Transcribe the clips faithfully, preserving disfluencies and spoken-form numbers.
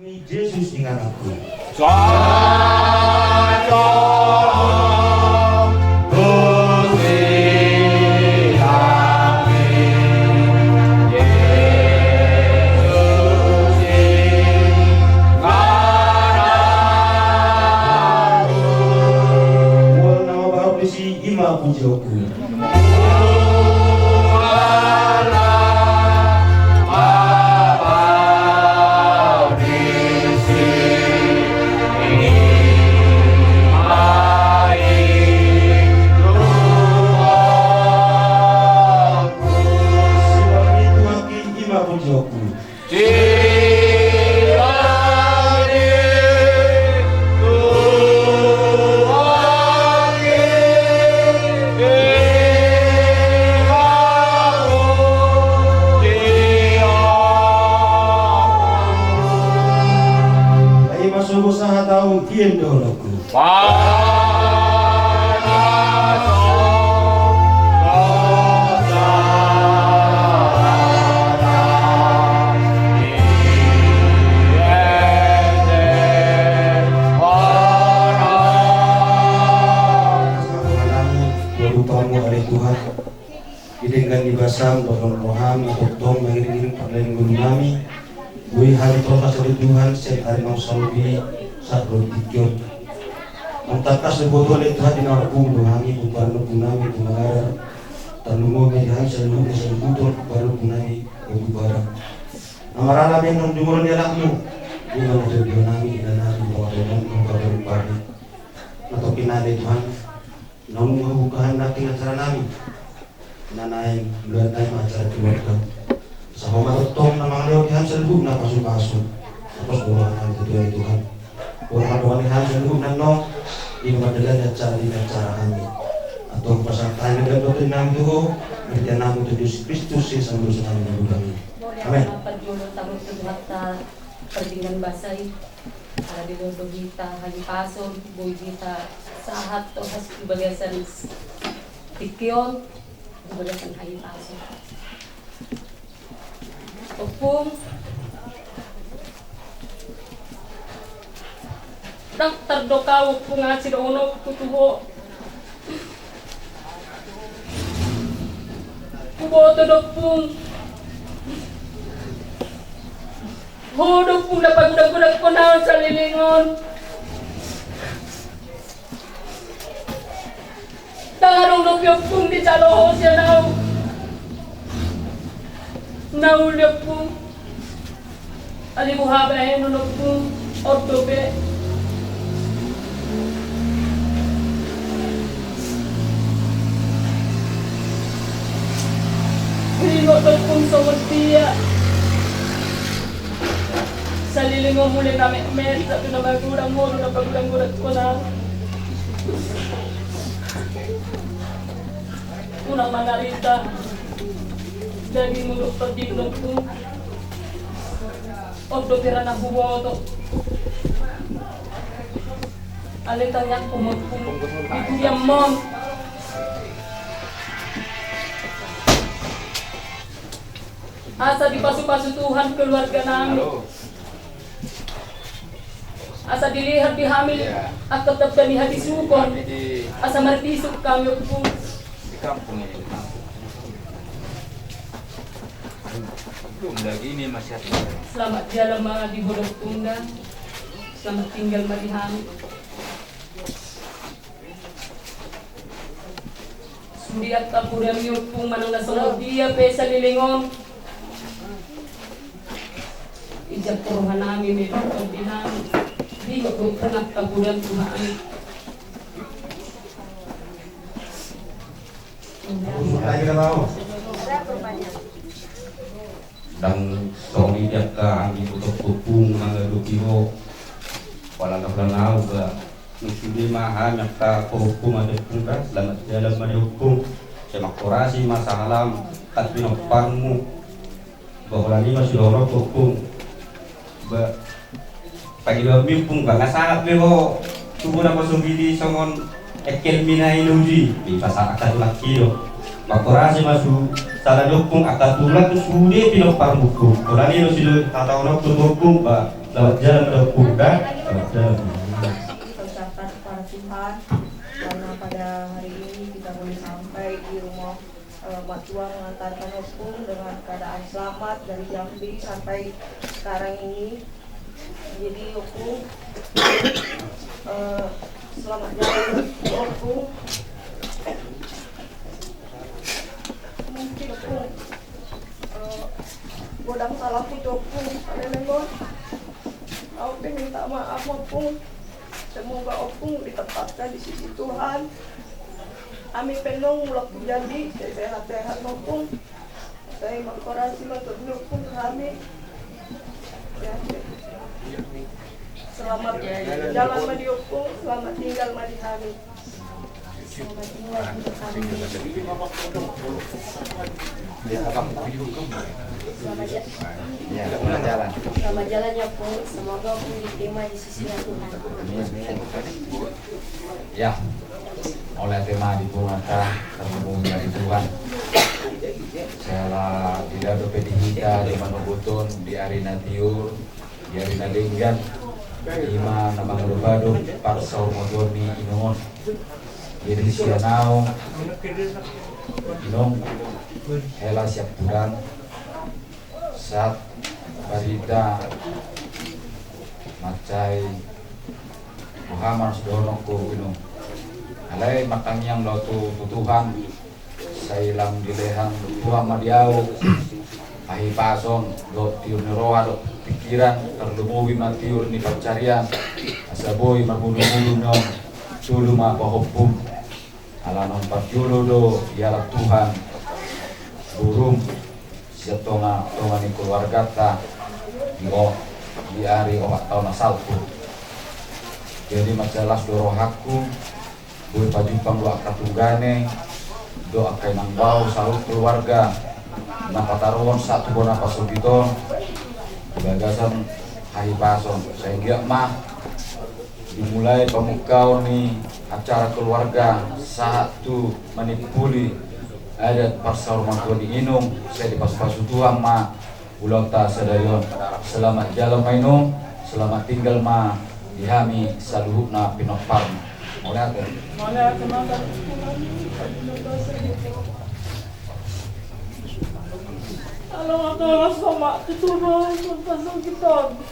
Jesus ingananku. Ima pujionku. Ima pujionku. Ai masuk usaha tahu kien dolo. Tuhan, di denggan ni basam, dohot roham, na tongtong mangiring-iring pardalanan ngolu nami, boi hami tongtong sadi Tuhan, sian ari naung salpu i, sahat tu tingki on. Naung tangkas do boto ale Tuhan di na ompung do hami, umpar na ompung nami, umpung na gadar. Tarlumobi hami saluhutna, saluhutna, umpar na ompung nami, umpung na gadar. Na marala be naung jumolo ni anakmu, di na ompung nami, di na ompung nami, umpar na ompung nami. Na tongkin ale Tuhan. Naung hubuka hami nangkin acara nami. Na naeng luat nai ma acara keluarga. Sahat ma tongtong na mangalehon di hami saluhutna pasu-pasu. Atas doa nami tu Tuhan, Tuhan. Doa ma doa ni hami saluhutna nong. Di na mandalani acara, di na acara hami. Antong pasahat hami dohot dohot nami tu Ho. Marhite anakmu tu Jesus Kristus, si sambul senami na godang i. Amen. Parjolo tamu tu Tuhanta pardenggan basa i. Ala dilehon do hita hahipason, boi hita sahat tongtong di bagasan tingki on, di bagasan hahipason. Ompung, ndang tardok au ompung asi dohononku tu ho. Huboto do ompung. Ho do ompung na pagodang-godangkon au saleleng on. Ndang adong dope ompung dijalo ho sian au. Na uli ompung. Alai boha bahenon ompung, on dope. Huingot ompung songon dia saleleng on mule na metmet, sahat tu na magodang, molo na pagodang-godangkon au. Unang mangarita dagingmu dohot tondingmu ompung. On dope ra na huboto. Alai tangiangku ma ompung di pudianmon. Asa dipasu-pasu Tuhan keluarga nami. Asa dilehon di hami angka tanda ni habisuhon. Asa marbisuk hami ompung. Di kampung ini, di kampung. Belum lagi ini masih ada. Selamat jalan ma di ho dohot ompung da. Selamat tinggal ma di hami. Sude angka podami ompung manang na songon dia pe saleleng on. Dijangkon roha nami ma i dohot tondi nami. Diingot ompung angka podam tu hami. Ndang songon i angka hami dohot ompung mangadopi ho. Pala na hula na au ba. Sude ma hami angka ompung ate ompung da, selamat jalan ma di ompung. Sai manghorasi ma sahalam, angka pinomparmu. Ba holan i ma sidohonon ompung. Ba pangidoanmi ompung ba nga sahat be ho tubu na pasogit i songon engkelmi na i na uju i. Dipasahat angka tulangki do. Manghorasi ma sude sahala ni ompung angka tulang sude pinomparmu ompung. Holan i do sidohonon hatahonon ompung ba. Selamat jalan, Bunda. Selamat jalan. Kita ucapkan kepada Tuhan karena pada hari ini kita boleh sampai di rumah, eh, Mak Tua, mengantarkan Ompung dengan keadaan selamat dari Jambi sampai sekarang ini. Jadi, Ompung, eh, selamat jalan, Ompung. Mungkin, Ompung, eh, godang salahku tu Ompung, Mak Leleng on. Au pe minta maaf, Ompung. Semoga Ompung ditempatkan di sisi Tuhan. Hami pe annon mulak tu Jambi, sehat-sehat ma Ompung. Sai mangkorasi ma tu Ompung hami. Ya. Selamat jalan ma di Ompung, selamat tinggal ma di hami. Selamat tinggal untuk kami. Ya, selamat ja-, ya, selamat jalan. Selamat jalan ya, Ompung. Semoga Ompung diterima di sisi Tuhan. Amin, amin. Ya, mauliate ma di Tuhanta, tarlumobi ma di Tuhan. Jala didok dope di hita di manogot on, di ari na tiur, di ari na denggan, ima na mangalupahon parsaurmatuaon ni inong on. Jadi sian ahu, inong, hela siampudan, sahat barita mansai boha ma na sidohononku, inong. Alai martangiang do ahu tu, tu Tuhan, sai lam dilehon Tuhan ma di ahu hahipason dohot tiur ni roha dohot pikiran, tarlumobi ma tiur ni pansarian, asa boi marmudumudu inong, tolu ma pahompum. Ala naung parjolo do dialap Tuhan borum sian tongatonga ni keluarganta di o, di ari opat taon na salpu. Jadi mansai las do rohangku, boi pajumpang do angka tunggane dohot angka inang bao saluhut keluarga na pataruhon sahat tu bona pasogit on di bagasan hahipason. Sai anggiat ma dimulai pamungkaon ni acara keluarga sahat tu manimpuli adat parsaurmatuaon ni inong, sai dipasupasu Tuhan ma ulaonta sadari on. Selamat jalan ma inong, selamat tinggal ma di hami saluhutna pinomparmu. Mauliate. Mauliate ma. Halo, halo, selamat ketemu, selamat ketemu.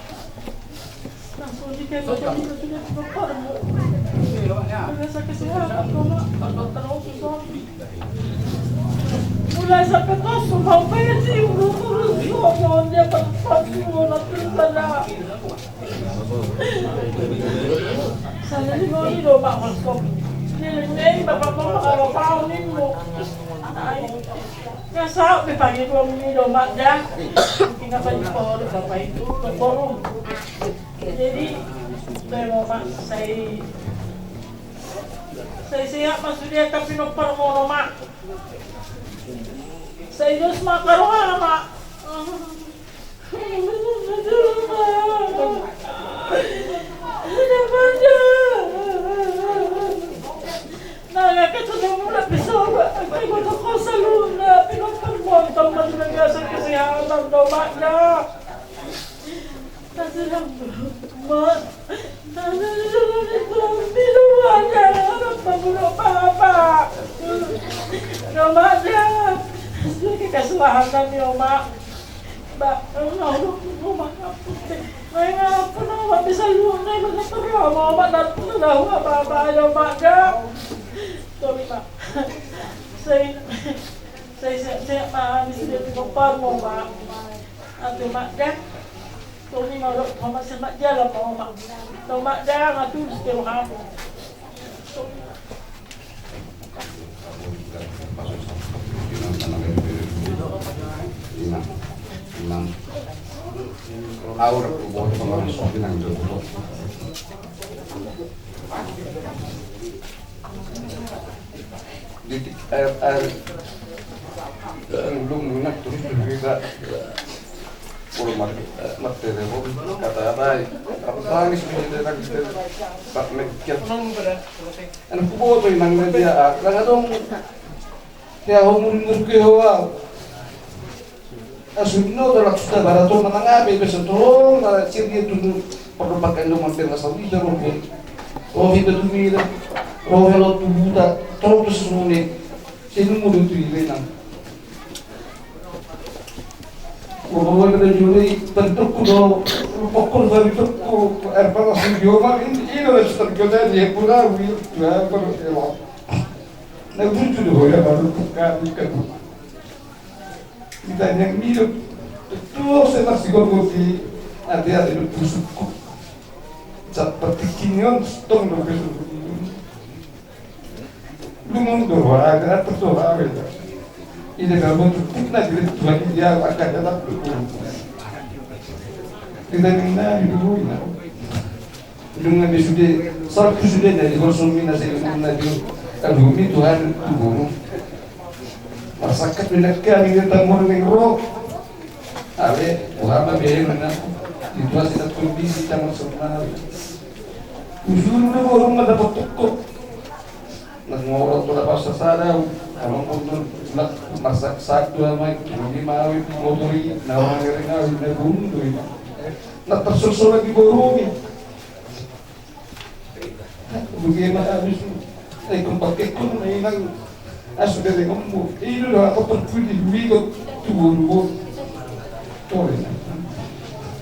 Langsung di kami, kami sudah di depanmu. Dengan sakit sehat, Bapak, Bapak terus, Bapak. Mulai sampai kosong, Bapak, ya, sih, terus, terus, Bapak, dia tempat semua, nanti sana. Saya di sini, Bapak, Bapak. Ini, ini, Bapak, Bapak, kalau tahu, nih, Bu. Ai. Nga saut pe pangidoanmi do, Mak, da. Mungkin apa di pol, apa itu, forum. Jadi, memang, Mak, sai, sai sehat ma sude angka pinomparmuna, Mak. Sai dos ma angka rohana, Mak. Nang angka tutu mula pisoba, angka iboto ko saluhutna, pinomparmuna ma di bagasan kesehatan do, Mak, da. Kasih ampun, Mak. Kasih ampun, Mak, da. Anak pembunuh papa. Do, Mak, da. Kasih kesehatan ya, Mak. Ba, na olo, Mak, ampun. Mak, ampun, Mak, bisa lu, Mak, bisa terlalu, Mak, dan terlalu apa-apa aja, Mak, da. Sorry, Mak. Sai, sai, sai, sai, Mak, bisa dia terlupa, Mak. Aduh, Mak, da. Sorry, Mak, Mak, selamat jalan, Mak. Mak, da, aduh, setia, Mak. Di, eh, eh, belum lunak terus kita. Kalau mati, eh, mati deh, kata-katai. Apa tangis, mati deh, tangis deh. Pak Mekiat. Anak kuboto inang na dia, ah, nang adong. Dia ho mundurke ho, ah. Asu no dalam sudah barato manang ape, biasa tolong na sirge tunu. Perlu pakai lu mampir na sawita ro. Ro hita tu mira. Ro helo tu buta. Tolong tu sesungguhnya. Sini mudu tu ilenang. Ro ro helo juri. Tentuku do. Pokok dari tuku. Air panas di Jombang ini. Ini ada setergoda di Pulau. Ya, perlu elok. Na bucu do ya, baru buka ikan. Kita yang hidup. Betul, saya masih gogoti. Hati-hati, betul suku. Seperti kini on, stong do besok. Lu mundur, wah, ada terus, wah, beda. Ini kalau mau tutup, nah, jadi Tuhan dia akan dalam. Kita ini, nah, di dulu, nah. Nunga be sude, salpu sude na di holsongi na sega nunga di alumi Tuhan tu boru. Marsangkap be nangkin hami di tamur ning ro. Ale, Tuhan ma be mana. Di Tuhan sina kondisi tamur semua. Usuru do boru ma dapat toko. Nang ngorot tu dapat sasada. Kalau mundur, nak masak satu ama, ini mau itu motori, na orang ngering, na buntu ini. Na tersusul lagi boru ini. Bagaimana habis? Eh, kau pakai kau mainan. Ah, sudah dengan mu. Ini dah apa perkudi, migo, tu boru, boru. Tore.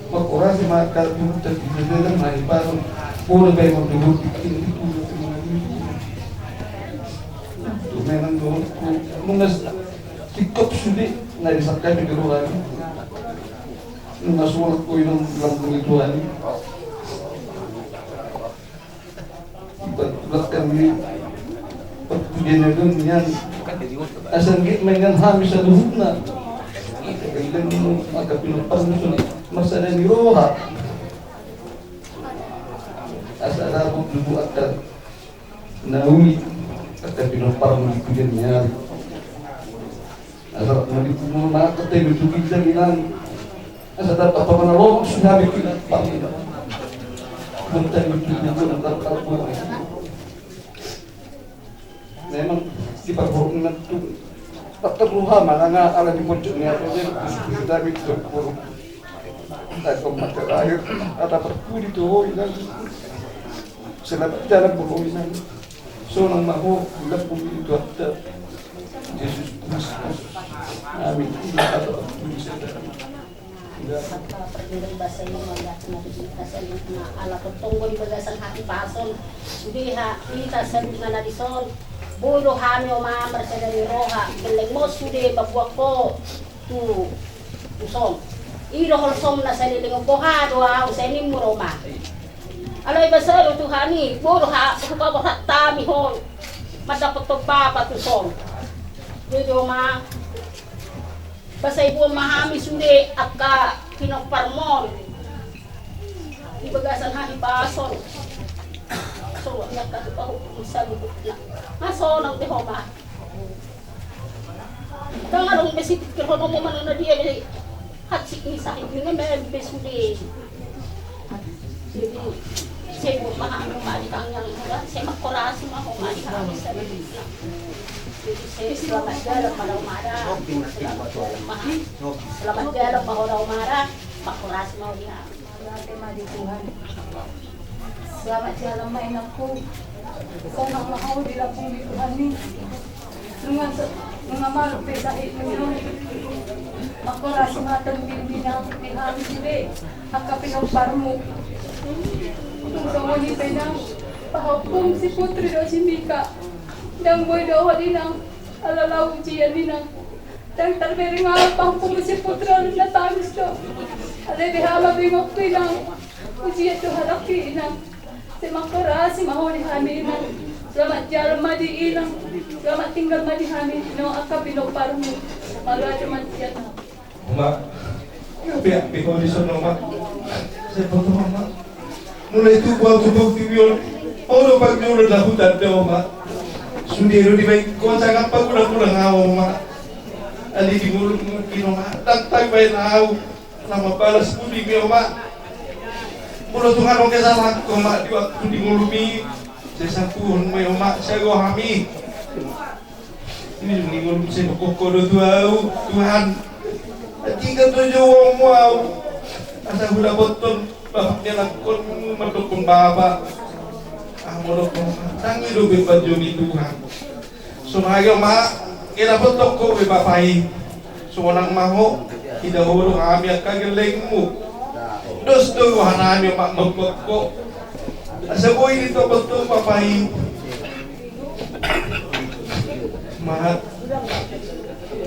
Makorasi maka tu tapi dia dalam hari baru. Boru baik mau dulu bikin itu. Tu memang dulu. Mungas tikop sudah, nggak disangka di dulu lagi. Nunga surat ko i do lambung ni Tuhan i. Ibat ulat kami. Perpudian i do nian. Asa nggit ma ingan hami saluhutna. Gendeng angka pinomparmu son marsada ni roha. Asa dapot lubu angka na uli angka pinomparmu di pudian ni ari. Asa malipu muna kate betul ginjang inang. Asa dapat apa na lomok sudah bikin pamina. Bentar betul ginjang dapat apa. Memang di performa tu tak terluha mananga ala di pojok ni apa dia kita betul. Aku mata lahir ada perkudi tu inang. Selamat jalan boru inang. Sonang ma ho, ulak bumi itu ada. Yesus Kristus. Amin. Ini kata Tuhan. Saka pardiri basa i mauliate ma di hita saluhutna ala tongtong do di bagasan hahipason. Sude hita saluhutna na dison. Boi do hami oma marsada ni roha. Gelleng ma sude pabuat ho. Tu, tu son. I do holsom na saleleng on boha do au sai nimmu do ma. Alai basa do Tuhan i, boha do ha, hupaborhat hami hon. Mandapothon bapa tu son. Jadi oma. Basa iboan ma hami sude angka pinomparmon. Di bagasan hahipason. So, angka tu pahukum saluhutna. Nga sonang be ho ma. Ndang adong be sipikirhononmu manang na dia be. Hansit ni sahit ni na be sude. Jadi, sai boan ma hami ma di tangiang muna, sai mangkorasi ma ho ma di hami saluhutna. Jadi, sai selamat jalan ma ho da. Selamat jalan ma ho da. Selamat jalan ma ho da, mangkorasi ma ho di hami. Mauliate ma di Tuhan. Selamat jalan ma inangku. Sonang ma ho di lambung ni Tuhan i. Nunga, nunga malum pe sahit ni on. Mangkorasi ma tongkin di hami sude angka pinomparmu. Tung songon i pe inang, pahukum si Putri dohot si Mika. Ndang boi dohot inang, ala laho ujian inang. Ndang tarbereng au pahukum si Putri, ala na tangis do. Alai beha ma bengokku inang. Ujian do halak i inang. Sai mangkorasi ma ho di hami inang. Selamat jalan ma di inang. Selamat tinggal ma di hami inang angka pinomparmu. Mauliate ma di inang. Oma, nga pe ape ho dison oma. Sai boto oma. Mulai tubu au tu bukti biol. Ho do panjolo na hutanda oma. Sude do dibaen ho sangap pagula-gula nga oma. Alai di mulutmu inang oma. Tangtang baen au. Nama balas budi mi oma. Molo tung adong kesalahan oma di waktu di ngolumi, sai sampuhon ma oma, sai ro hami. Ini di ngolumi sai nokokko do tu au Tuhan. Tinggal tujuanmu au. Asa hudapothon bapa ni anakkonmu mandokkon bapa. Ahu mandokkon tangi do be panjou ni Tuhan. Songon i ma, ina potongko be bapa i. Songon ma ho, ida ho do hami angka gellengmu. Dos do rohanami ma mamboan ho. Asa boi ditopot ho bapa i. Mat.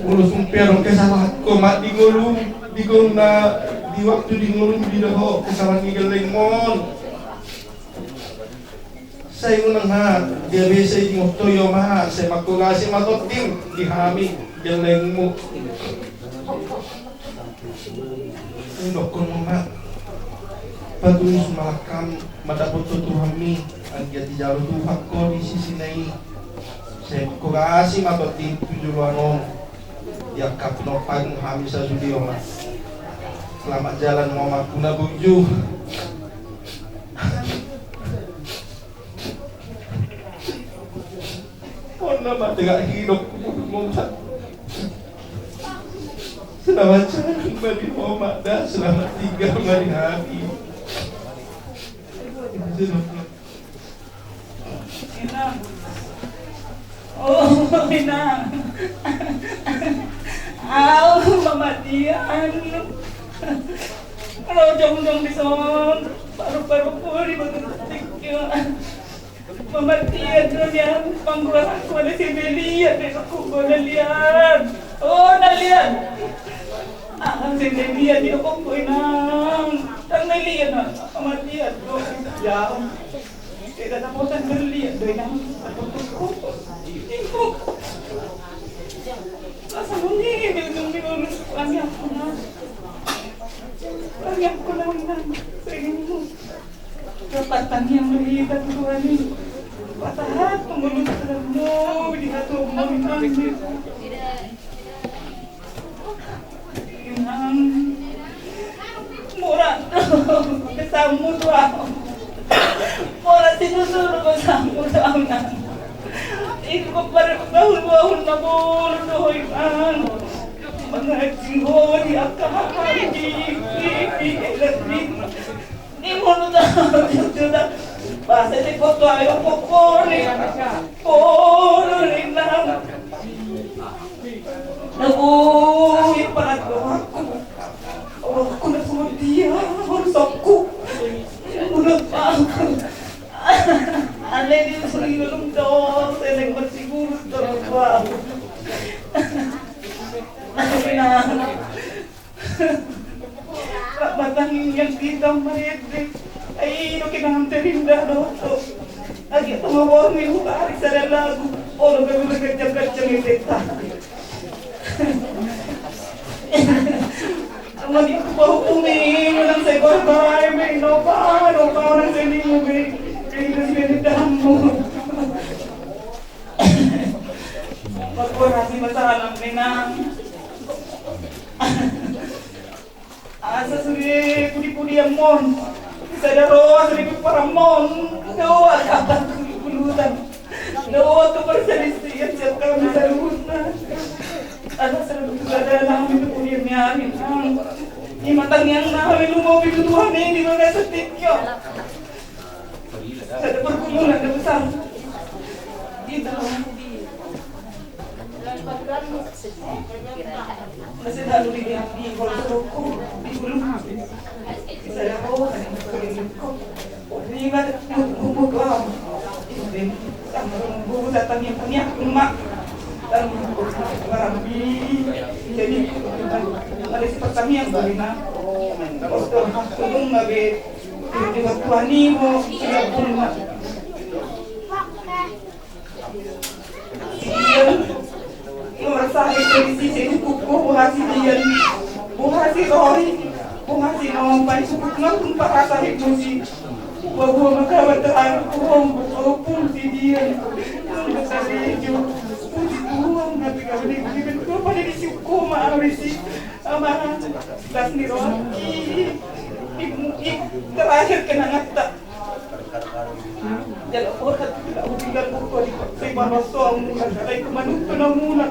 Molo sumpah adong kesalahanku ma di ngolum, di ngolum na, di waktu di ngolum di dohot kesalahan ni gellengmon. Sai unang ha, dia biasa i ngoto yo ma, sai mangkogasi ma tondim di hami gellengmu. Indokkon ma. Patulus ma kam mandapot tu Tuhanmi, anggiat dijalo Tuhan ho di sisina i. Sai mangkogasi ma tondim tu joloan on. Di angka pinompar hami sasude on ma. Selamat jalan ma ma puna burju. Onna ma tegak hidup. Selamat jalan ma di ho ma da, selamat tinggal ma di hami. Inang. Oh, inang. Au mamatian. Kalau jongjong di son, paru-paru pun di bagian tinggi. Mamatian do nian, panggolanku ale si Delian, di dokku go Delian. Oh, Delian. Ah, si Delian, di dokku go inang. Dang Delian, ah, mamatian do. Ya. Tidak dapotan Delian do inang. Dapotan ko. Ibu. Masa mungkin, dia ujung di lulus. Lagi aku, nah. Lagi aku, nah, inang. Saya ingin. Dapat tangiang do hita tu Tuhan i. Patahat pangolunta mo di hatuaon i. Inang. Mura do pesanmu tu ahu. Mura sinusun do pesanmu tu ahu, inang. Ingkon pada bahul-bahul na bolon do ho, inang. Mangaji ho di angka haham di, di, di, di. Ni mulu ta, ta, ta. Bahasa di foto ayo pokoni. Polo ni nang. Nabu iparat doaku. Aku na semua dia harus aku. Menurut aku. Ale di suri belum dong, seleng bersih buruk terus. Nang. Rap batang yang hitam marende. Ai do kenangan terindah do. Agi tengah wangi utari sada lagu. Olo bebe bergajang-gajang yang teta. Sama di aku bau bumi, menang saya bye-bye, main nopa, nopa orang sini, main, main, main, main, damu. Makuarasi masalah menang. Asa sude pudi-pudianmon. Sada roha sude piparanmon. Dua kata kulutan. Dua kepersadisian siap kami saluhutna. Asa sude sada nami tu pudian ni ari. Ima tangiang nami lumobi tu Tuhan i di bagasan tingki on. Sada pergumulan na besar. Di dalam. Masih lalu di, di hol suruhku, di hulu. Saya bawa tadi masuk di huluku. Di mana? Buku, buku, buku. Ini, sama buku datang yang punya, emak. Dan barang di, jadi, ada si pertanian, bagaimana? Postur, turun lagi. Di waktu ani mo, siap pun. Sian. Ima marasahit do disi, sai cukup ho boha si Dian. Boha si Roy. Boha si Nopa, cukup ngapun parasahit musi. Bahwa maka bertahan ho, walaupun si Dian. Nunga sarejo. Puji Tuhan, tapi kami di, di, di, pada disi hukum, habis si. Amang, las ni rohaki. Ibu, ibu, terakhir kenanganta. Jala orat, tidak tinggal buku di, di bawah soang, mulai dari kemanut, kena mulak.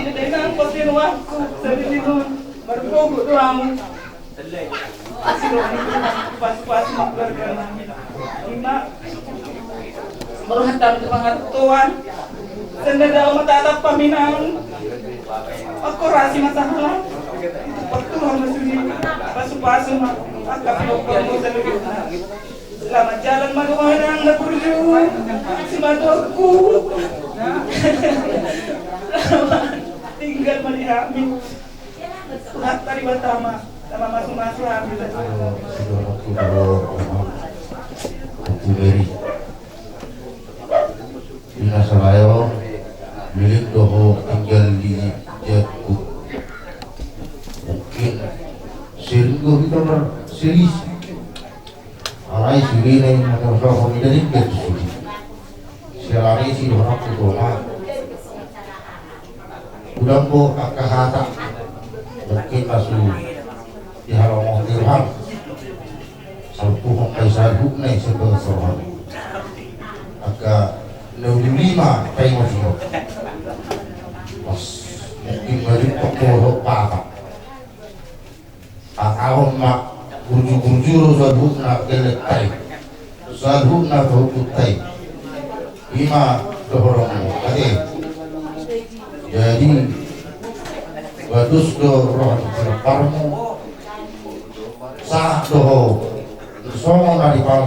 Jadi nang pasti nuanku, jadi di nun, baru pokok doang. Pasti doang, pasti, pasti mau keluarga. Ima, baru hantam tu pangarutuan. Senda dao mata atap paminang. Aku rasi masalah. Waktu lama sudah. Pasu-pasu mah. Aku kamu sendiri. Selamat jalan ma dohonang na burju. Simatorku. Selamat tinggal ma di hami. Tuhan tari batama. Sama masu-masu hami. Ayo, sudah waktu kalau, Tutu Meri. Di na salayo, milik doho tinggal di jatku. Mungkin sering gue kita berselisih. Alai sude na i mata usaha pemida di jatku sude. Sialani si dohonakku toma. Udang bo angka hata. Mungkin masu di halaman di Tuhan. Salpu hongkai saluhutna i sebagai seorang. Angka na uli lima tai masuk. Pas mungkin balik pokok pata. Angkahon ma burju-burju do saluhutna gelleng tai. Saluhutna saluhut tai. Ima dohononmu ate. Jadi bagus do roha ni parmu. Sahat do ho songon na di pal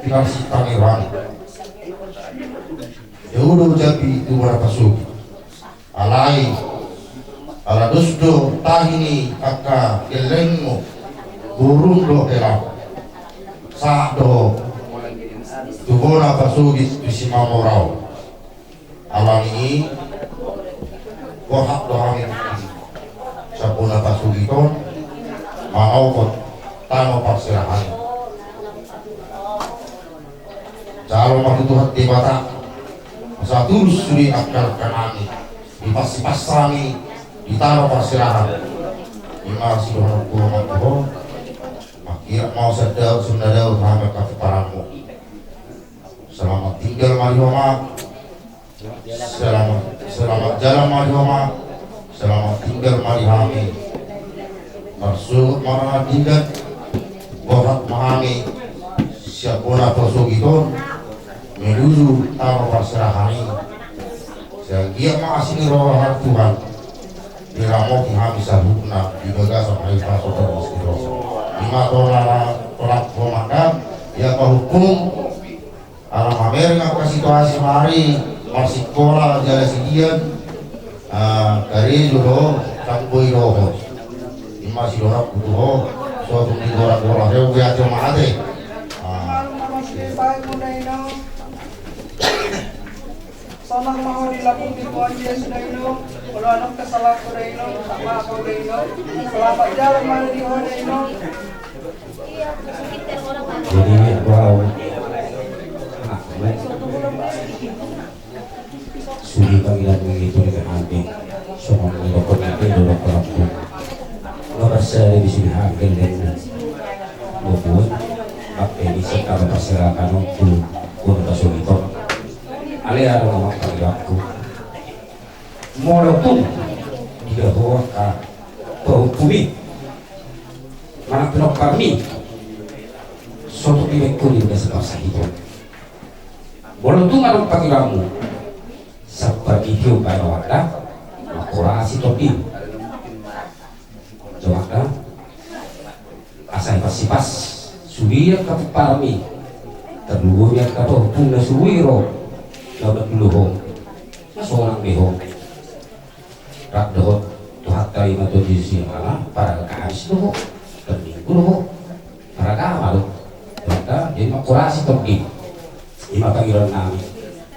di pal sitani rohani. Jauh do japi tu bara pasuki. Alai ala dos do tahi ni angka gellengmu. Burung do hela. Sahat do tu bona pasogit tu si mamorau. Alani i borhat do hami. Sabona pasugiton manopot tano parserahan. Jalo ma tu Tuhan Debata. Asa tulus sude angka angka nami. Dipasu-pasu hami di tano parserahan. Ima sidohonon tu hami tu ho. Mangkirap ma ho sandao sundadao tu hami angka pomparanmu. Selamat tinggal ma di ho ma. Selamat, selamat jalan ma di ho ma. Selamat tinggal ma di hami. Marsuhut ma na tinggal. Borhat ma hami. Siap bona pasogit on. Menuju tano parserahan i. Sai anggiat ma asi ni roha Tuhan. Diramoti hami saluhutna di bagasan hahipason dohot istirahat. Ima tona tolap ho mandam. Ia pahukum. Ala mamereng angka situasi mari marsikola jala sidian. Ah, karejo do, campoi dohot. Ima sidohononku tu ho, so tung di gora-gora, heu be ajo mate. Ah. Sonang ma ho di lambung ni Tuhan Jesus da ino. Olo anong kesalahanku da ino, sama aku da ino. Selamat jalan ma di ho da ino. Jadi, wow. Ah, baik. Sudah panggilan begitu dengan hati. Semua mengidupkan hati dulu pelaku. Merasa di sini harga dan membuat apa ini serta berpaserahkan untuk untuk sulit. Ale ada nama panggilanku. Molo tung di dahoa ka pahukum i. Manang pinomparmi. Soto pinekkon i udah sepasahiton. Molo tung adong panggilanmu. Sapargitio baen oakda. Mangkorasi tondi. Oakda. Asa ipasipas sude angka pomparanmi. Tarlumobi angka pahompu na so boi ro na mandulu ho, na sonang be ho. Rap dohot Tuhanta i ma Tuhan Jesus i, ala paragama do ho, parminggu do ho, paragama do. Maka jadi mangkorasi tongkin. I ma pangidoan nami.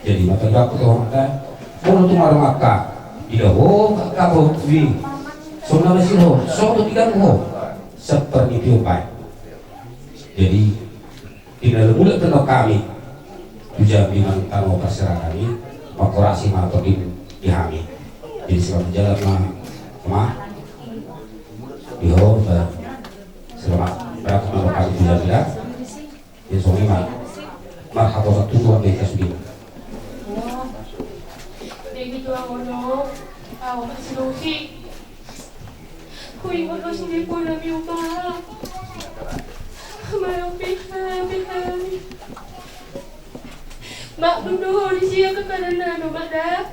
Jadi mangkorasi tu Tuhanta. Molo tung adong angka, dida ho angka pahompu i, sonang na siro ho, songon tu diganggu ho, saparnipaan. Jadi di na mulak pe nang hami tu Jambi, nang tano parserahan i, mangkorasi ma tongkin di hami. Jadi selamat jalan ma, ma. Di ho, eh, selamat berangkat ma hami tu Jambi, ya. Jadi songon i ma. Marhaposan tutu hami di kasudin. Jadi tuang ono, au masih dosi. Huingot do sude poda ni upa. Marau pesta, pesta ni. Mak, bundo, di sia kekadana do, Mak, da.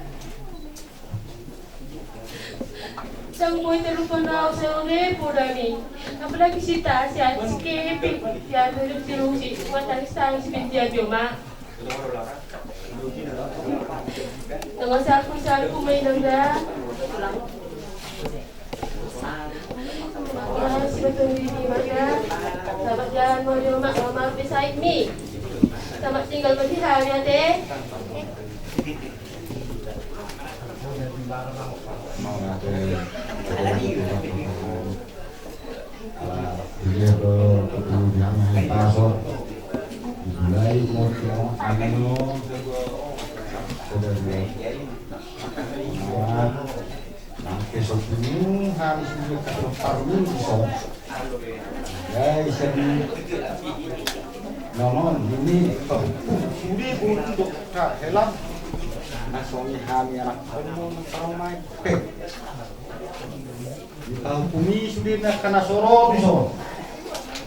Sang boi terlupa nau sore poda ni. Apalagi si Tasya, si Kevin, si Andri, si Rusi, buat tangis-tangis, si Binti Ajo, Mak. Tengah saku-saku mainang da. Selamat jalan, Mak, Mak, Mak, Mak, Mak. Selamat tinggal, Mak, di hari, ya, Teh. Ala dia do tutu di hami paso. Dimulai mau tengok ano. Sudah dia. Nang keso punu hami sudah katrok parlu di so. Ya, isi di nonon ini. Sudah pun untuk helam. Nah, songon i hami anak komo nang paromai pe. Di pahompu i sude na angka na so ro tu son.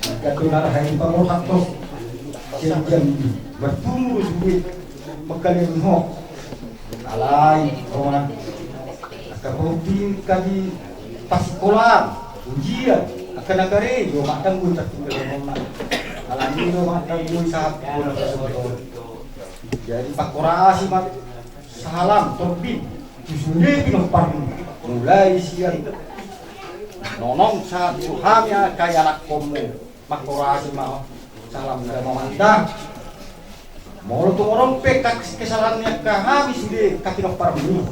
Angka tu na raha i pamorhat tos. Sian Jambi marturu do sude. Mangkaliangi ho. Alai ro ma. Angka pahompu i angka di pasikolaan, ujian, angka na karejo, madang boi tartinggal. Alani do madang boi sahat bona pasoton. Jadi mangkorasi ma salam torbin tu sude pinomparmu, mulai sian nonom sahat tu hami angka ianakhonmu. Mangkorasi ma salam na mamanda. Molo tung adong pe kas-, kesalahan ni angka hami sude angka pinomparmu,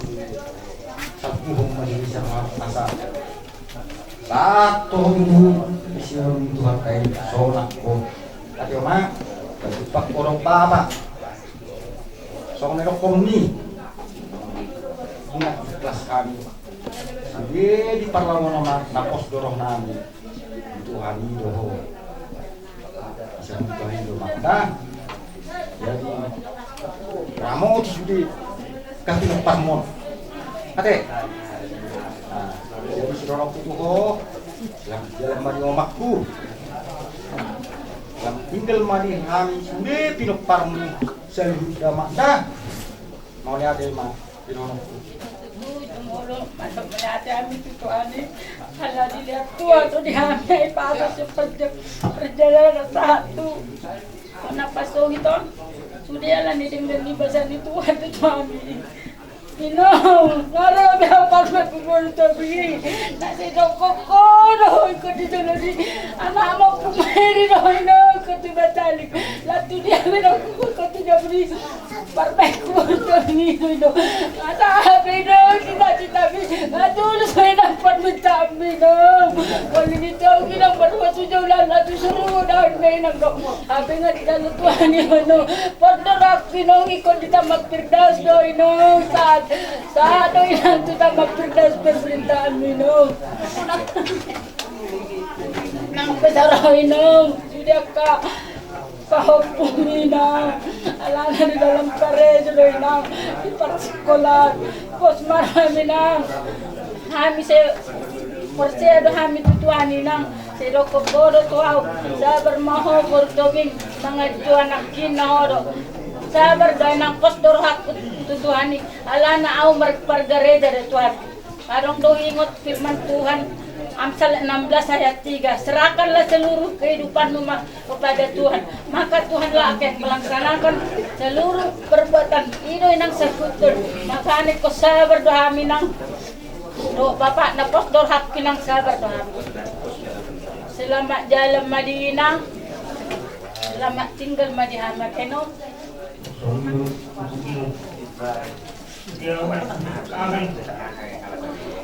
salpuhon ma di asa. Sahat tu ho tu isi on Tuhan kai sonang ho. Ate oma, tumpak kodok bapa. Songon na nidokkon ni. Ingat ikhlas hami. Sude di parlawan on na pos do roha nami. Tuhan i do ho. Asa Tuhan i do mata. Jadi ramoti sude angka pinomparmon. Ate. Nah, jadi sidorongku tu ho. Selamat jalan ma di omakku. Selamat tinggal ma di hami sude pinomparmu. Saluhut da ma da. Mauliate ma di omakku. Molo mandok mauliate hami tu Tuhan i. Ala dilehon Tuhan do di hami ai paso sian perjalanan sahat tu na pasogit on. Sude ala ni denggan ni basa ni Tuhan tu hami. Inong, nga ro be au parmaen tu boru Tobi. Na sai didok ho do ingkon di jolo ni anakmu, pumeri do inong ingkon tu Batali. Laho tu dia be inong ingkon tu dia be parmaen tu boru Tobi inong. Asa be inong cita-citami nga tulus be inong parmintaanmi inong. Molo ni Tobi inong baru masuk jauh lan laho tu surgo daon be inong do. Hape nga dijalo Tuhan i inong. Pos do rohangku inong ingkon di Taman Firdaus do inong. Sahat, sahat do inong tu Taman Firdaus parmintaanmi inong. Nang pe saro inong sude angka pahompumi inong. Alana di dalam karejo do inong, di parsikolaan. Pos ma rohami inong. Hami sai porsea do hami tu Tuhan inong. Sai didok ho do tu au, sabar ma ho boru Tobing, mangaji tu anakki na ho do. Sabar do inong, pos do rohangku tu Tuhan i. Alana au mar-, margareja do Tuhan. Adong do ingot firman Tuhan. Amsal enam belas ayat tiga, serahkanlah seluruh kehidupanmu ma-, kepada Tuhan, maka Tuhanlah akan melaksanakan seluruh perbuatan. I do inang sahutna, makana ingkon sabar do hami inang. Dohot bapakna pos do hami inang, sabar do hami. Selamat jalan ma di inang. Selamat tinggal ma di hami, Keno. Dia, Wan, kangen.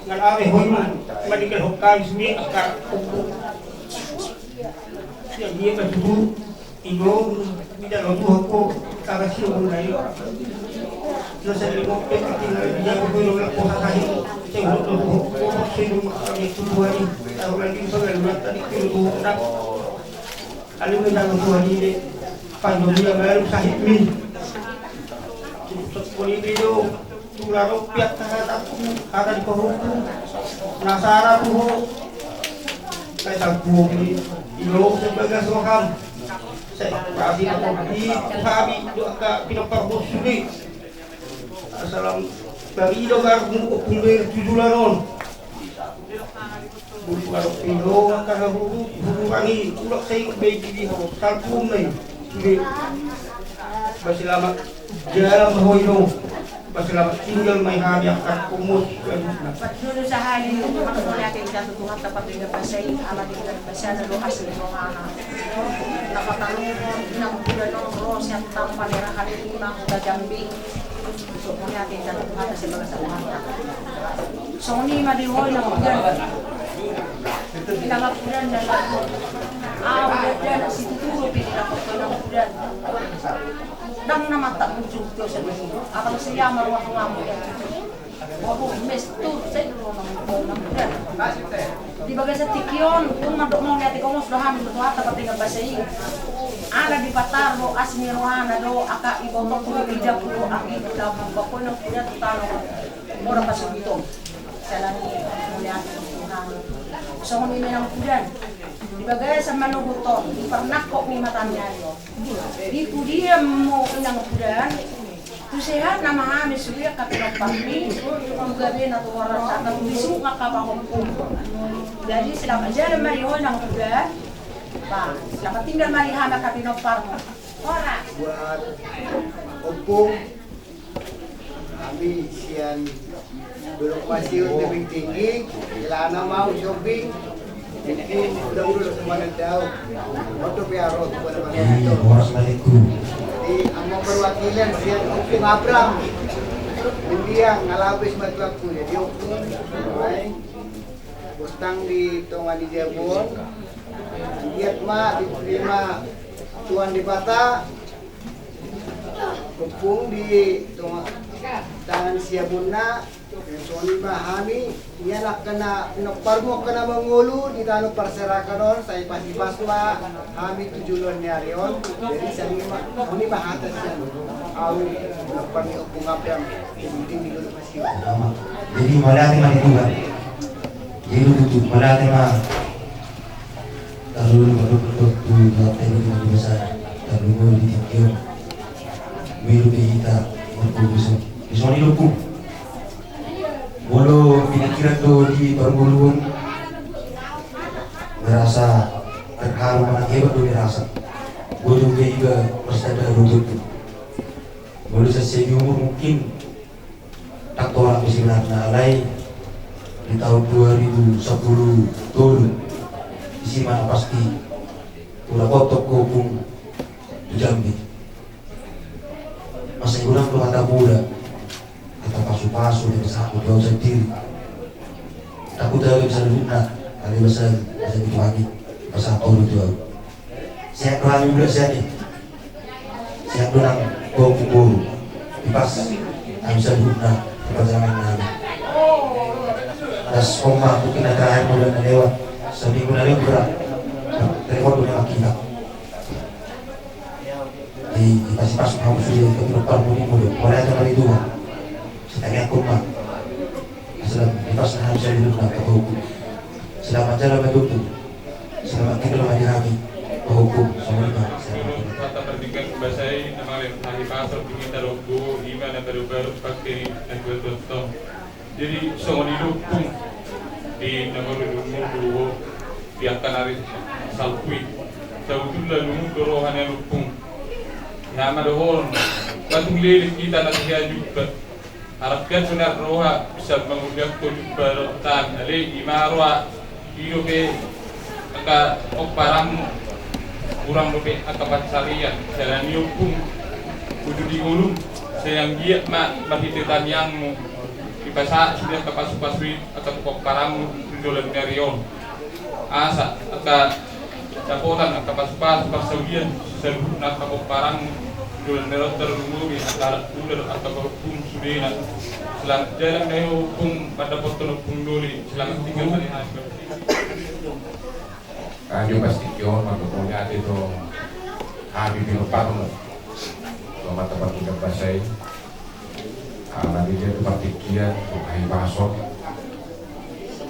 Ngalame hoi ma, madikil hokkan sini, akar kuku. Dia, dia kan tutu, ido, tidak lo tuh aku, kagak sih, aku nggak, iya. Terus saya mau, eh, tinggal dia, aku belum, aku sasahin. Saya udah tuh, aku, aku sih, aku, aku, aku, aku, aku, aku, aku, aku, aku, aku, Alai ma dang Tuhan i, pandomi na baru sahitmi. Songkon i do, tu la ro pe hata-hataku, hata di pahompu, na sara tu ho. Sai sangkup i, i do sebagas roham. Sai pasi na kopi, tu hami, do angka pinompar bos sude. Asal am, bari do garmu, ompung, be tu joloan on. Bulu karo pilo angka hahuru, huru rangi, ulak sai baik di ho, salpung nai. Sude. Baselamat jalan ma ho i do. Baselamat tinggal ma i hami angka komus. Patjolo sahali, mangkoliate ita tu Tuhanta pardenggan basa i, ala denggan basana do asi ni rohana. Na patarungon, inang bulan on, ro sian Tampang, Daerah Halimah, Huta Jambi. Songon i ma di ho inang bulan. Inang bulan na, au, dana situtu do pe inang bulan. Ndang na mata muncul tu sendiri. Abang siama ruang ngamu ya. Waduh, mes tu, saya dulu inang bulan. Di bagasan tingki on, tung mandok mauliate komus do hami tu Tuhanta pardenggan basa i. Ala dipatar do asi ni rohana do, angka ibotokku do, idaku do, angka ibotokku do, inang bulan tu tano. Mora pasugiton. Salani mauliate tu Tuhan. Songon i ma inang bulan. Di bagasan manogot on, di parnangkok ni mata ni ari on. Di pudianmu inang bulan. Tu sehatna ma hami sude angka pinomparmi, tu gabena tu horasatna, tu bisukna angka pahompu. Jadi selamat jalan ma di ho inang bulan. Ba, selamat tinggal ma di hami angka pinomparmu. Horas. Buat ompung, hami sian Dolok Masiu, Tebing Tinggi, celana mau shopping, jadi udah udah semuanya tahu. Motor P R O tu pada pakai motor. Jadi ama perwakilan sian Ompung Abram, dia ngalabis bantuanku, jadi ompung, baik. Bertang di tonga ni jabon, lihat ma diterima Tuhan di mata. Ompung di tonga tangan siabunna, songon i ma hami, ia na kena pinompar mu kena mangolu di tano parserahan on, sai pasipas ma hami tu joloan ni ari on, jadi songon i ma, songon i ma hata sian au, pinompar ni Ompung Abram, di, di, di, di, Jadi mauliate ma di Tuhan. Jadi tutu mauliate ma. Tarlumobi ma dohot tu Tuhanta i ma di basa, tarlumobi di tingki on. Milo pe hita marpunguson. Dison i dohot. Molo pinakiran do di parngoluon, merasa terharu, manang hebat do merasa. Molo gabe iba merasa terharu do. Molo sasedi umur mungkin Ndang tolap be sebenarna, alai di tahun dua ribu sapuluh tolu, disi ma na pasti, ura kotok kopung tu Jambi. Masa i godang do hata muda, hata pasu-pasu, hata pasahat tu au sandiri. Takut au be saluhutna, alai basa, basa di Tuhan i, basa tolu tu au. Sehat roha ni budak sian i. Sehat do nang boru. Ipas. Ami saluhutna. Ipas jangan nami. Das koma mungkin na terakhir bulan na lewat. Seminggu na lewat berat. Telepon do memang kita. Di, ipas, ipas, hamu sudah ikut lepas muni muni. Mulai aja dari dua. Setengah koma. Selamat, ipas na habis dulu na pahukum. Selamat jalan ma di ompung. Selamat tinggal ma di hami pahukum. Songon i ma. Selamat tinggal. Kata pardenggan basa i na mangaliat hami pasok di mita lombu, ima na baru-baru pakai na dua tontong. Jadi songon i do ompung. Di na molo dung mundu ho di angka na ri salpu i. Sabutulna dung mundu roha ni ompung. Nama dohonon. Patung leleng hita na sia jumpa. Harapkan sonari roha bisa mangurdiakkon jumpa dohot hami ale ima roha. I dope angka pomparanmu. Hurang dope angka pansarian. Siala ni ompung. Uju di ngolum. Sai anggiat ma marhite tangiangmu. Dipasahat sude angka pasupasu i. Angka tu pomparanmu tu joloan ni ari on. Asa angka dapotan angka pasupasu parsaulian saluhutna angka pomparanmu tu joloan ni ari on tarlumobi angka anak muda dohot angka pahompu sudena. Selamat jalan ma i ompung mandapothon ompung doli. Selamat tinggal ma i. Hami pas tingki on mandok mauliate tu hami pinomparmu tu amanta partingkian basa i. Ala dia tu partingkian tu hahipason.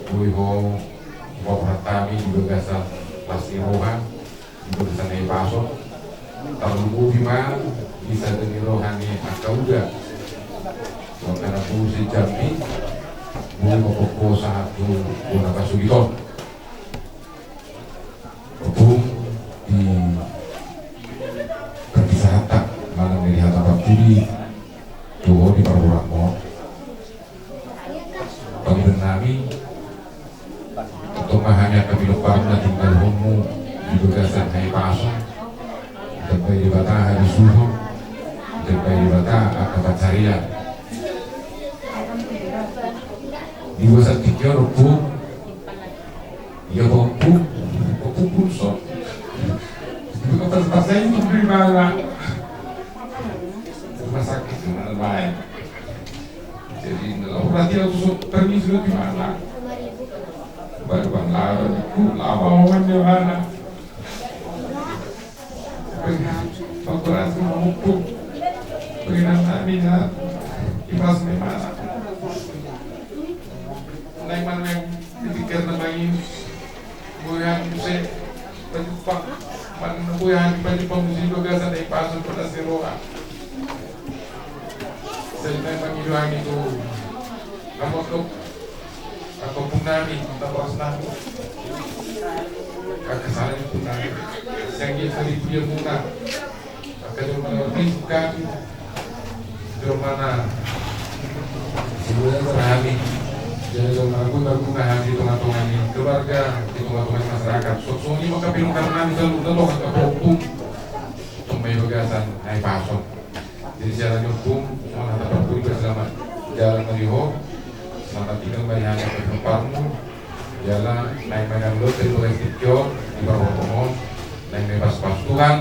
Boi ho paborhat hami di bagasan las ni roha di bagasan hahipason. Tarlumobi ma di sada ni roha ni angka uda. Angka na posi Jambi. Boi ho paboa sahat tu bona pasogit on. Ompung, di parpisahanta manang di hata parpudi tu ho di parboruonmu. Pangidoan nami, tong ma hami angka pinomparmu na tinggalhonmu di bagasan hahipason. Ditambai Debata habisuhon. Ditambai Debata angka pansarian. Di bagasan tingki on ompung. Ia ompung, ompung pulso. Pas pas saya itu di mana? Rumah sakit di mana baik. Jadi dalam perhatian khusus permisi di mana? Baru bang lawan itu lama momen di mana? Pengkolan sama ompung. Pengiran nami na ipas memana. Nai mana yang dipikir nama ini. Buyan muse. Penyumpang. Mana buyan penyumpang muse juga gasa dari pasal pada seroa. Saya memang itu. Kamu tuh. Angka ompung nami, angka boras nami. Angka sala ni ompung nami. Sian dia sari dia muna. Angka jolma na berpikir kami. Jolma na. Sebenarnya kami. Jadi jolma na pun berguna di tengah-tengah ni keluarga, di tengah-tengah ni masyarakat. Songon i ma angka pinomparnami selalu tolong angka ompung. Tong ma i bagasan hahipason. Jadi siala ni ompung, songon hata parpudi, selamat jalan ma di ho. Selamat tinggal ma di hami angka pinomparmu. Jala naeng ma i na molo di bagasan tingki on di parboruon, naeng ma i pasupasu Tuhan.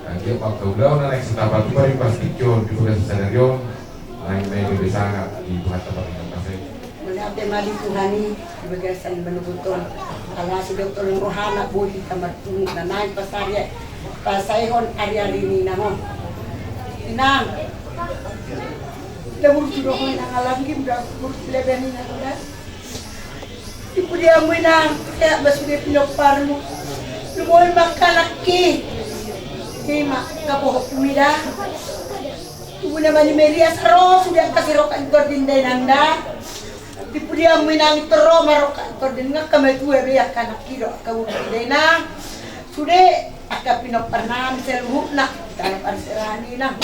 Anggiat ma angka ulaon na naeng sitapatupa di bagasan tingki on di bagasan sadari on, naeng ma i gabe sangap di Tuhanta partingkian basa i. Mauliate ma di Tuhan i di bagasan manogot on. Ala sidok tolong rohana boi hita marpungu na naeng pasarian pasaehon ari-ari ni inang on. Inang. Lamur tu dohot inang, alanggi muda mur leben inang da. Di pudianmu inang, sehat ma sude pinomparmu. Lumobi ma angka anakki. Ima angka bohopumi da. Tubu nama ni Merias ro sude angka si Roka Gordin da inang da. Di pudianmu inang, ito ro ma Roka Gordin, nga angka matua be angka anakki do angka bohopumi da inang. Sude angka pinomparnami saluhutna. Tano parserahan inang.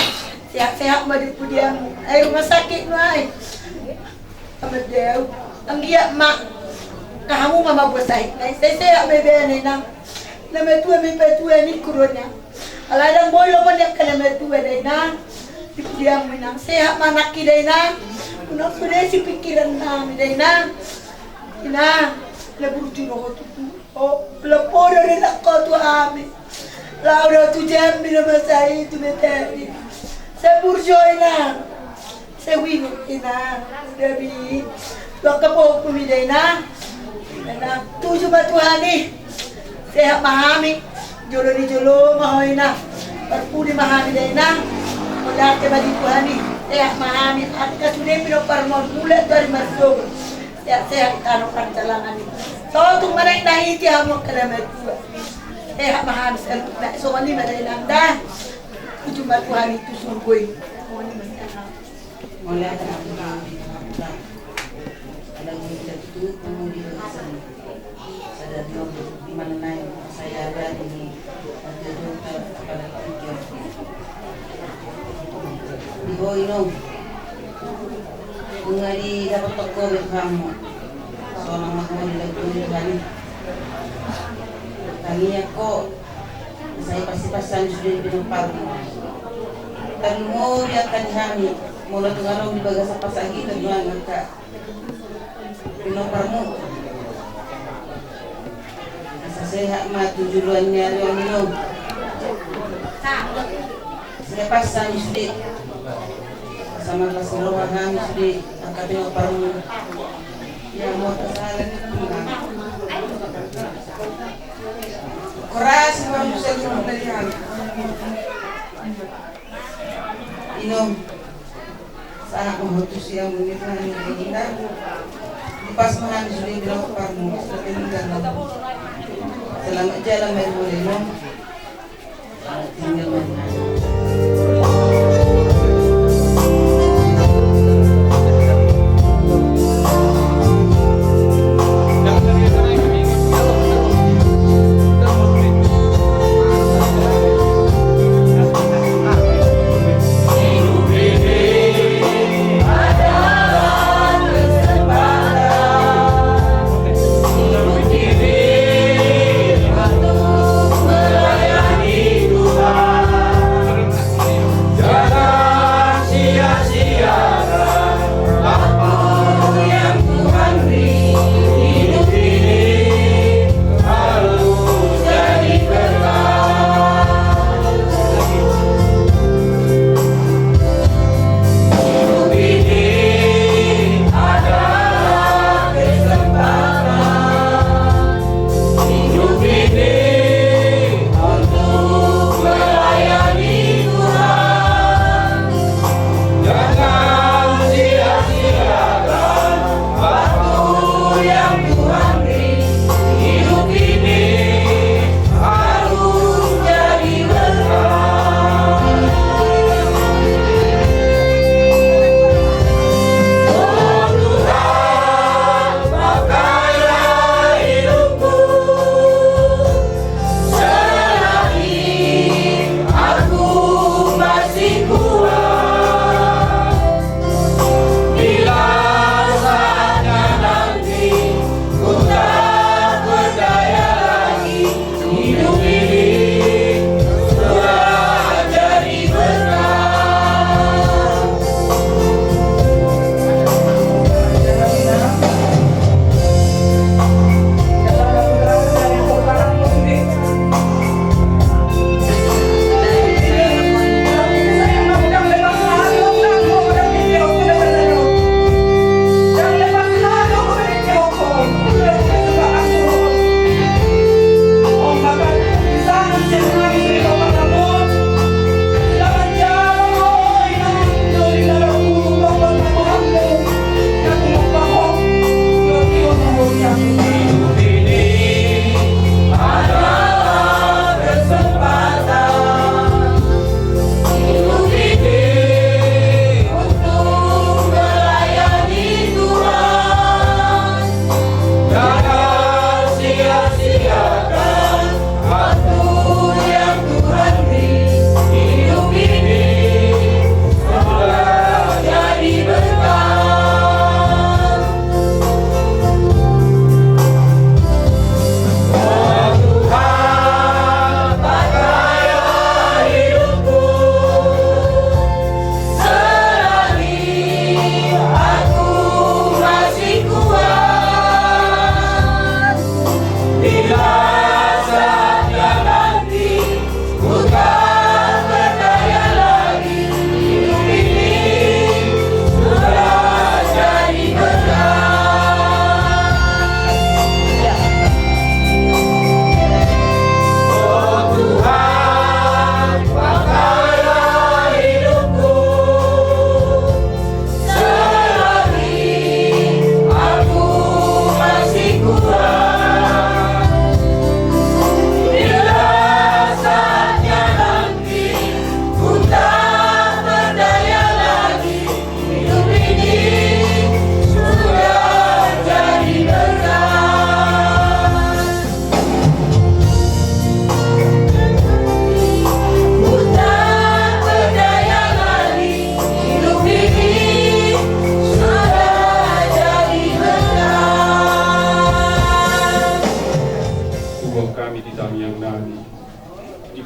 Sehat-sehat ma di pudianmu. Ai rumah sakit nu ai. Amat deu. Anggiat ma angka hamu ma mambuat sahit nai. Sai sehat ma iba da inang. Na matua ma ipatua ningku do inang. Ala ndang boi lomo ni angka na matua da inang. Di pudianmu inang, sehat ma anakki da inang. Unang sude si pingkirannami da inang. Inang, na burju do ho tutu. O, lampu do inang ho tu hami. Laho do tu Jambi na masa i tu Betani. Sai burju inang. Sai uingot inang. Uda bi. Tu angka bohopumi da inang. Inang, tuju ma Tuhan i. Sehat ma hami. Jolo ni jolo ma ho inang. Parpudi ma hami da inang. Mauliate ma di Tuhan i. Sehat ma hami. Angka sude pinomparmu on mulak tu ari marsogot. Sehat-sehat di tano parjalangan i. Sotung ma naik na hita hamu angka na matua. Sehat ma hami saluhutna, songon i ma da inang da. Tuju ma Tuhan i tu surgo i. Songon i ma da inang. Mauliate ma Tuhan i. Tu pangoli bagasan sadari on, di mana nai saya ada di Raja Dota Kepala Tiga. Di ho inong, nunga didapot ho be hamu. Sonang ma ho di lagu ini kami. Kami ako, saya pasti pasan sudah di pinompar. Tarlumobi angka di hami, molo tung adong di bagasan pasahiton do angka pinomparmu. Asa sehat ma tu joloan ni ari on inong. Sehat pasan sude. Asa marlas ni roha hami sude angka pinomparmu. Ya mau kesalahan itu. Keras ma bisa dulu dari hami. Inong, sahat ma ho tu siamun ni Tuhan i, dipas ma hami sude pinomparmu. Selamat jalan ma di ho inong. Selamat tinggal ma di ho.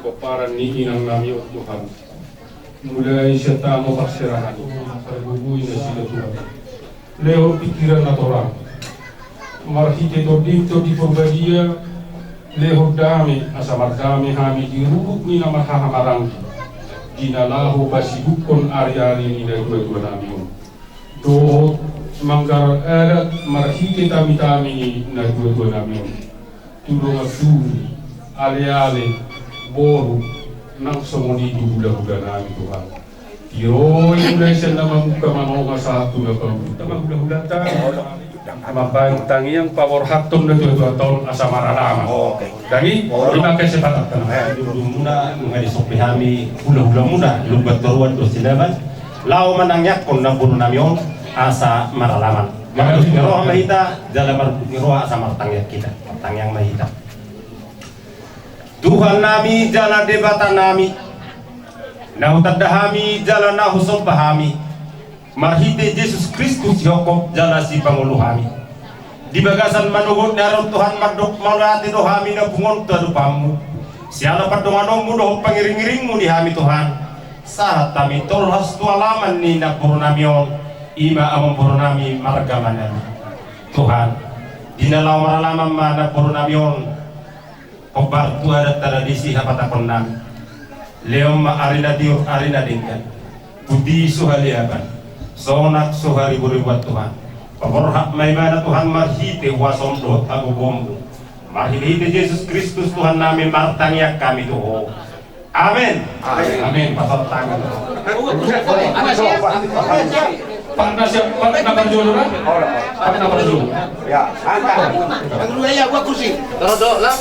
Pomparan ni inang nami on Tuhan. Mulai sian tano parserahan i, pargogoi nasida Tuhan. Lehon pingkiran na torang. Marhite Tondim, Tondi Porbadia, lehon dame, asa mardame hami di ruruk ni na marhahamaranggi. Di na laho pasibukkon ari-ari ni na dua-dua nami on. Dohot manggarar adat marhite tami-tami ni na dua-dua nami on. Tu dongan duri, ale-ale, boru, nang songon i tu hula-hula nami Tuhan. Tiroi mulai sian na mamungka manonga sahat tu na pauli. Tama hula-hulanta. Mambahen tangiang paborhathon na dua-dua taon asa maralaman. Oke. Dang i, ima kesempatan. Eh, di ujungmuna, nunga disomba hami hula-hulamuna, Lumban Toruan dohot Sinaban. Laho manangiangkon namboru nami on asa maralaman. Marlas ni roha ma hita, jala marlas ni roha asa martangiang hita. Martangiang ma hita. Tuhan nami jala Debata nami, na hutanda hami jala na husomba hami, marhite Jesus Kristus sihophop jala sipangolu hami. Di bagasan manogot ni ari on Tuhan, mandok mauliate do hami na pungu on tu adopanmu. Siala pandonganonmu dohot pangiring-iringmu di hami Tuhan, sahat hami tolhas tu alaman ni namboru nami on, ima amangboru nami marga Manami. Tuhan, di na laho maralaman ma namboru nami on, hombar tu adat tradisi habatahon nami. Lehon ma ari na tiur ari na denggan, puti so haleaban, sonak so hariburibuan Tuhan. Paborhat ma ibana Tuhan marhite huasom dohot hagogoonmu. Marhite-hite Jesus Kristus Tuhan nami martangiang hami tu Ho. Amen. Amen. Amen. Pasahat tangan. Pak Nasir, Pak Nabar Jolo, kan? Pak Nabar Jolo. Ya, angkat. Yang kedua ya, gua kursi. Taruh dulu, lah.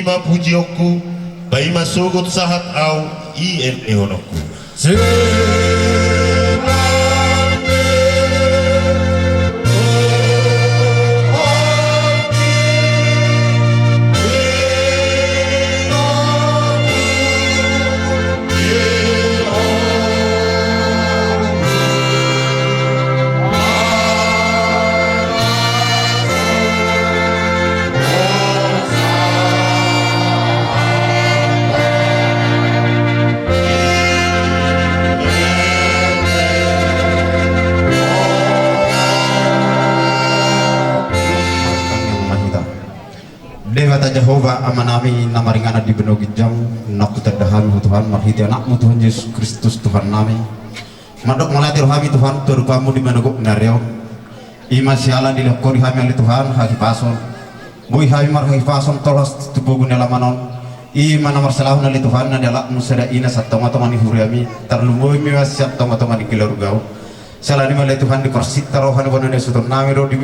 ma pujionku, paima sogot sahat au i endehononku. Debata Jahowa Amanami na maringanan di banua ginjang, naung hutanda hami Ho Tuhan marhite Anakmu Tuhan Jesus Kristus Tuhannami. Mandok mauliate do hami Tuhan tu adopanMu di manogot ni ari on. I ma siala dilehon Ho di hami ale Tuhan hahipason. Boi hami marhahipason tolhas tu pogu ni alaman on. I ma na marsalahon ale Tuhan na nialapMu sada ina sian tongatonga ni huriaMi, tarlumobi ma sian tongatonga ni keluarga on. Siala ni i ma ale Tuhan diparsinta roha ni bona ni hasuhutonnami do di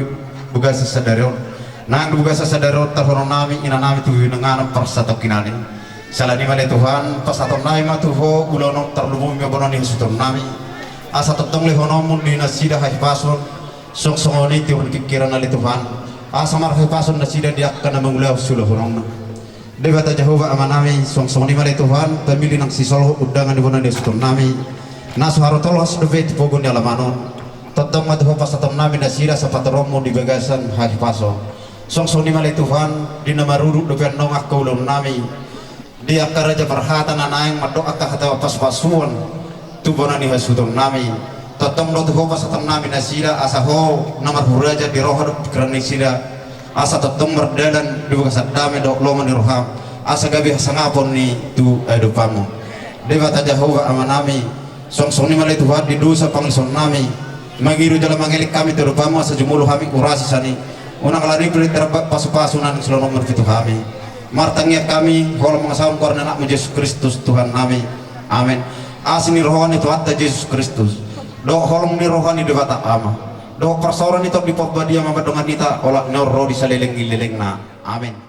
bagasan sadari on. Nang di bagasan sadari on tarhononnami inanami tu binanganon parsatongkinan i. Siala ni i ma ale Tuhan pasahatonnami ma tu Ho ulaon on tarlumobi ma bona ni hasuhutonnami. Asa tongtong lehononMu di nasida hahipason. Songon songon i tiur ni pingkiran ale Tuhan. Asa marhahipason nasida di angka na mangulahon siulahononna. Debata Jahowa Amanami, songon songon i ma ale Tuhan, pamili nang sisolhot undangan ni bona ni hasuhutonnami, na so haru tolhas dope tu pogu ni alaman on. Tongtong ma tu Ho pasahatonnami nasida asa patoruonMu di bagasan hahipason. Songon songon i ma ale Tuhan, di na marurut dope annon angka ulaonnami. Di angka raja parhata na naeng mandok angka hata pasupasuon tu bona ni hasuhutonnami. Tongtong do tu Ho pasahatonnami nasida asa Ho na marhuraja di roha dohot pingkiran nasida. Asa tongtong mardalan di bagasan dame dohot lomo ni rohaM. Asa gabe hasangapon i tu adopanMu. Debata Jahowa Amanami, songon songon i ma ale Tuhan di dosa pangilusonnami. Mangido jala mangelek hami tu adopanMu asa jumolo hami urasi sian i. Unang alani pe tarbat pasupasu na naeng siloanonMu tu hami. Martangiang hami, holan mangasahon goar ni AnakMu Jesus Kristus Tuhannami. Amen. Asi ni roha ni Tuhanta Jesus Kristus, dohot holong ni roha ni Debata Ama, dohot parsaoran ni Tondi Parbadia ma mandongani hita olat ni on ro di saleleng ni lelengna. Amen.